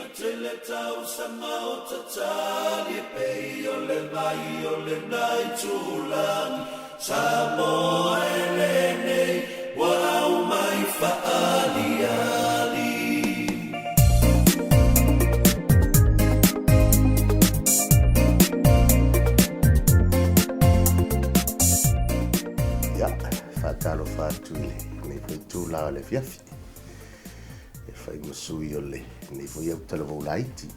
Ina tele tausaga o tatali e pei o le vai o lena itulagi Samoa e lenei ua aumai faaaliali. Ia, faatalofa atu i lenei foi itula o le afiafi. E fai ma sui o lenei foi autalavou laiti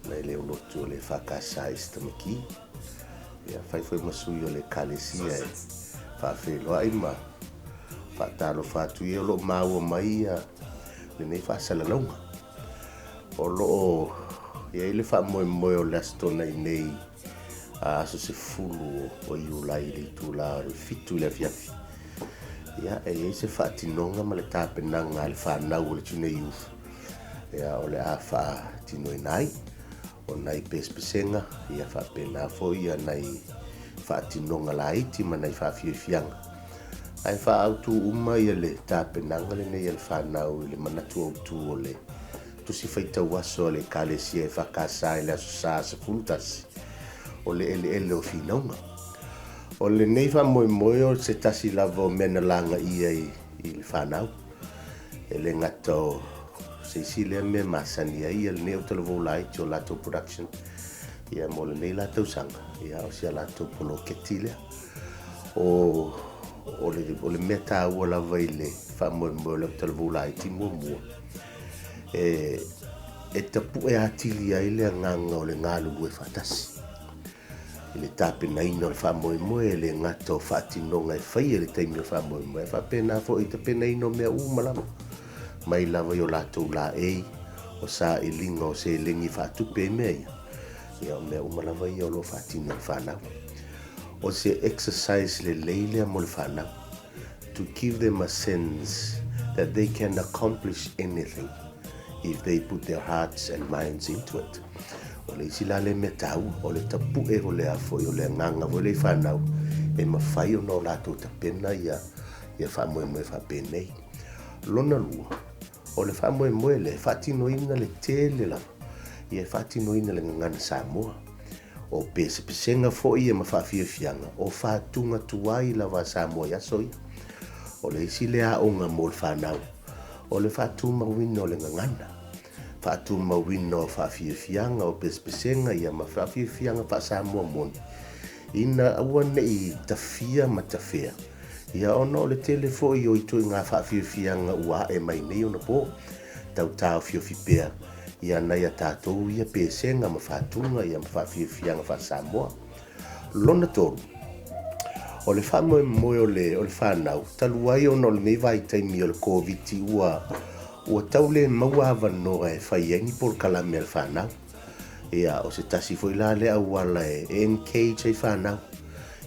nai le aulotu o le EFKS i Easter McKee. Ia, fai foi ma sui o le Ekalesia e faafeiloai ma faatalofa atu i e o lo o maua mai ia lenei faasalalauga. O lo o i ai le faamoemoe o le Aso Toonai nei aso 10 o Iulai i le itula o le 7 i le afiafi, ia, e i ai se faatinoga ma le tapenaga a le fanau o le Junior Youth, ia, o le a faatinoina ai o nai pesepesega, ia faapena foi ia nai faatinoga laiti ma nai faafiafiaga. Ae faaautu uma ia le tapenaga lenei a le fanau i le manatu autu o le Tusi Faitau Aso a le Ekalesia EFKS i le Aso Sa 11, o le eleele o finauga. O lenei faamoemoe o se tasi lava o mea na lagaia i le fanau. E le gata o se isi lea mea masani ai lenei autalavou laiti o latou production, ia mo lenei la tausaga, ia o si a latou poloketi lea. O le mea taua lava i le faamoemoe o le autalavou laiti muamua, e tapue atili ai le agaga o le galulue faatasi i le tapenaina o le faamoemoe, e le gata o faatinoga e faia i le taimi o le faamoemoe, ae faapena foi i le tapenaina o mea uma lava, mai lava i o latou laei, o sailiga o seleni e faatupe ai mea ia, ia o mea uma lava ia o lo o faatino e le fanau. O se exercise lelei lea mo le fanau, to give them a sense that they can accomplish anything if they put their hearts and minds into it. O le isi la lea mea taua, o le tapue o le a foi o le agaga foi lea i fanau, e mafai ona o latou tapena ia faamoemoe faapenei. Lona lua, o le faamoemoe lea e faatinoina le tele lava, ia e faatinoina le gagana Samoa. O pesepesega foi ia ma faafiafiaga, o fatuga tuai lava a Samoa i aso ia. O le isi lea aoga mo le fanau, o le faatumauina o le gagana, faatumauina o faafiafiaga, o pesepesega ia ma faafiafiaga faa-Samoa moni, ina aua ne i tafia ma tafea, ia ona o le tele foi o ituaiga faafiafiaga ua ae mai nei ona po, tau taofiofi pea ia nai a tatou ia pesega ma fatuga ia ma faafiafiaga faa-Samoa. Lona tolu, o le faamoemoe o le fanau, talu ai ona o lenei vaitaimi o le Koviti ua tau le maua avanoa e fai ai ni polokalame a le fanau. Ia, o se tasi foi la lea auala e engage ai fanau,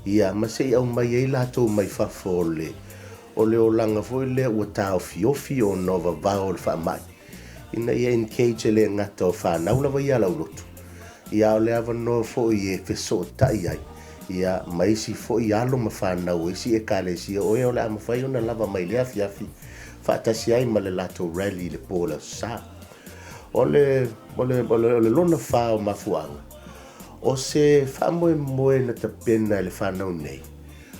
ia, ma se i aumai ai latou mai fafo o le olaga foi lea ua taofiofi ona o vavao o le faamai, ina ia engage e le gata o fanau lava ia a laulotu, ia a o le avanoa foi e fesootai ai, ia, ma isi foi alo ma fanau o isi ekalesia o e o le a mafai ona lava mai i lea afiafi faatasi ai ma le latou rally i le po o le Aso Sa. O le lona fa o mafuaaga, o se faamoemoe na tapena e le fanau nei,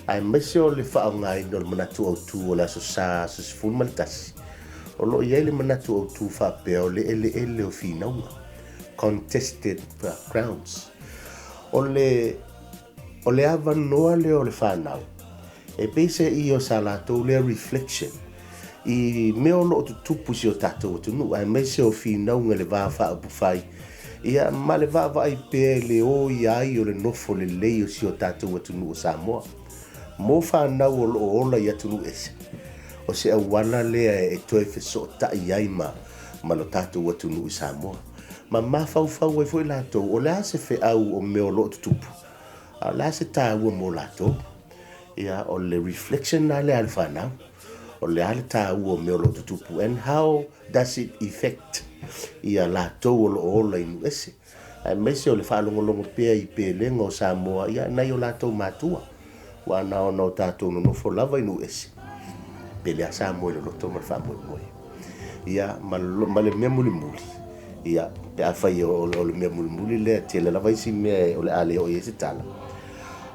aemaise o le faaaogaina o le manatu autu o le Aso Sa aso 11, o lo o i ai le manatu autu faapea o le eleele o finauga, contested grounds. O le avanoa lea o le fanau, e pei se i o sa latou lea reflection i mea o lo o tutupu i si o tatou atunuu, aemaise o finauga i le va faaupufai, ia, ma le vaavaai pea i le o ia ai o le nofo lelei o si o tatou atunuu o Samoa. Mo fanau o lo o ola i atunuu ese, o se auala lea e toe fesootai ai ma lo tatou atunuu i Samoa. Ma mafaufau ai foi latou, o le a se feau o mea o lo o tutupu, a o le a se taua mo latou. Ia, o le reflection la lea a le fanau, o le a le taua o mea o lo o tutupu, and how does it affect ia latou o lo o ola i nuu ese. Aemaise o le faalogologo pea i pelega o Samoa, ia, nai o latou matua, ua na ona o tatou nonofo lava i nuu ese, pele a Samoa i loloto ma le faamoemoe. Ia, ma le mea mulimuli, Ia, pe afai o le mea mulimuli lea, e tele lava isi mea o le a le oo i ai se tala,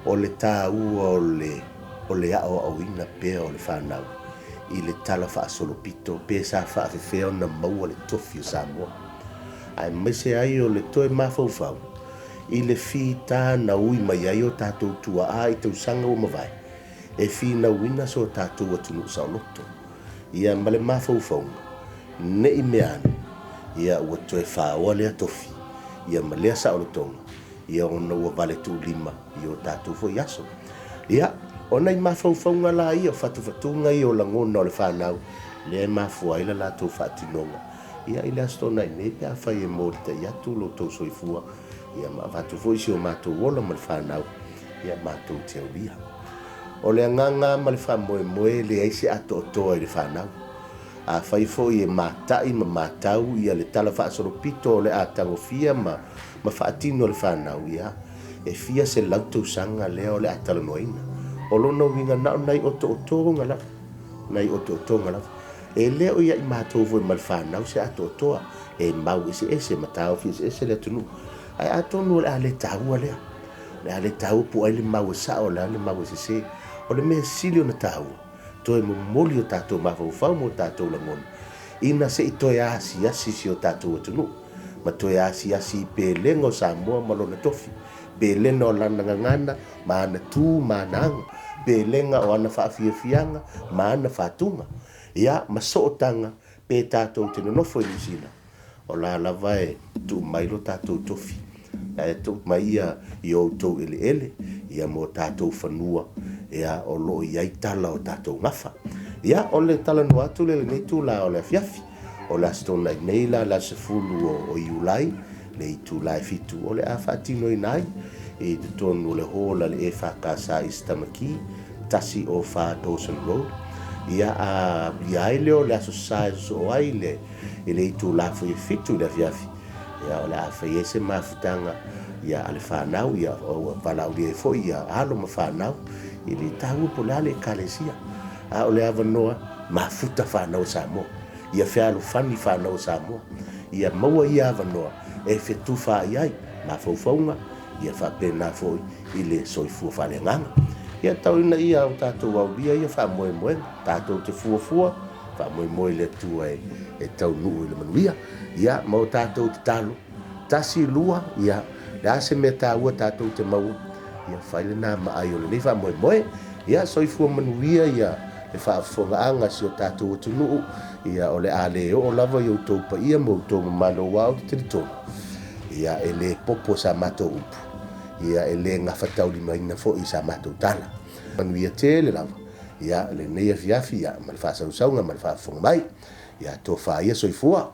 o le taua o le o le aoaoina pea o le fanau i le talafaasolopito pe sa faafefea ona maua le tofi o Samoa, aemaise ai o le toe mafaufau i le fita na ui mai ai o tatou tuaa i tausaga ua mavae e finauina so tatou atunuu saoloto. Ia ma le mafaufauga, ne i mea ane, ia ua toe faoa lea tofi, ia ma lea saolotoga, ia ona ua valetuulima i o tatou foi aso. Ia, o nai mafaufauga la ia, o fatufatuga ia o lagona o le fanau, lea e mafua ai le latou faatinoga, ia i le Aso Toonai nei pe afai e molitai atu lo outou soifua, ia ma avatu foi si o matou ola ma le fanau, ia matou te aulia. O le agaga ma le faamoemoe e leai se atoatoa i le fanau. Afai foi e matai ma matau ia le talafaasolopito o le a tagofia ma ma faatino e le fanau, ia, e fia selau tausaga lea o le a talanoaina. O lona uiga na o nai otootoga lava, nai otootoga lava. E le o ia i matou foi ma le fanau se atoatoa, e mau eseese ma taofi eseese le atunuu. Ae atonu o le a le taua lea. O le a le taua po o ai le mau e sao, o le a le mau e sese. O le mea sili ona taua, toe momoli o tatou mafaufau ma o tatou lagona, ina se i toe asiasi si o tatou atunuu, ma toe asiasi i pelega o Samoa ma lona tofi, pelega o lana gagana ma ana tu ma ana aga, pelega o ana faafiafiaga ma ana fatuga, ia, ma sootaga pe tatou te nonofo i Niu Sila, o la lava e tuu mai lo tatou tofi, ae tuu mai ia i outou eleele, ia ma o tatou fanua, ia, o lo o i ai tala o tatou gafa. Ia, o le talanoa atu lea i lenei itula o le afiafi. O le Aso Toonai nei la, le aso 10 o Iulai, le itula e 7, o le a faatinoina ai i totonu o le hall a le EFKS i Tamaki, 104 Dawson Road. Ia, a aulia ai lea o le Aso Sa e sosoo ai le i le itula foi e 7 i le afiafi, ia, o le a fai ai se mafutaga ia a le fanau, ia ua valaaulia ai foi ia alo ma fanau. E le taua po o le a le ekalesia, a o le avanoa mafuta fanau a Samoa, ia fealofani fanau a Samoa, ia maua ia avanoa e fetufaai ai mafaufauga, ia faapena foi i le soifua faaleagaga. Ia tau ina ia o tatou aulia ia faamoemoega, tatou te fuafua, faamoemoe i le Atua e taunuu i le manuia. Ia, ma o tatou tatalo, tasi, lua, ia, le a se mea taua tatou te maua, ia fai lena ma ai o lenei faamoemoe. Ia, soifua manuia ia le faafofogaaga a si o tatou atunuu, ia, o le a le oo lava i outou paia ma outou mamalu aua ou te talitonu, ia, e le popo sa matou upu, ia, e le gafataulimaina foi sa matou tala. Manuia tele lava, ia, lenei afiafi, ia, ma le faasausauga ma le faafofoga mai. Ia tofa ia soifua.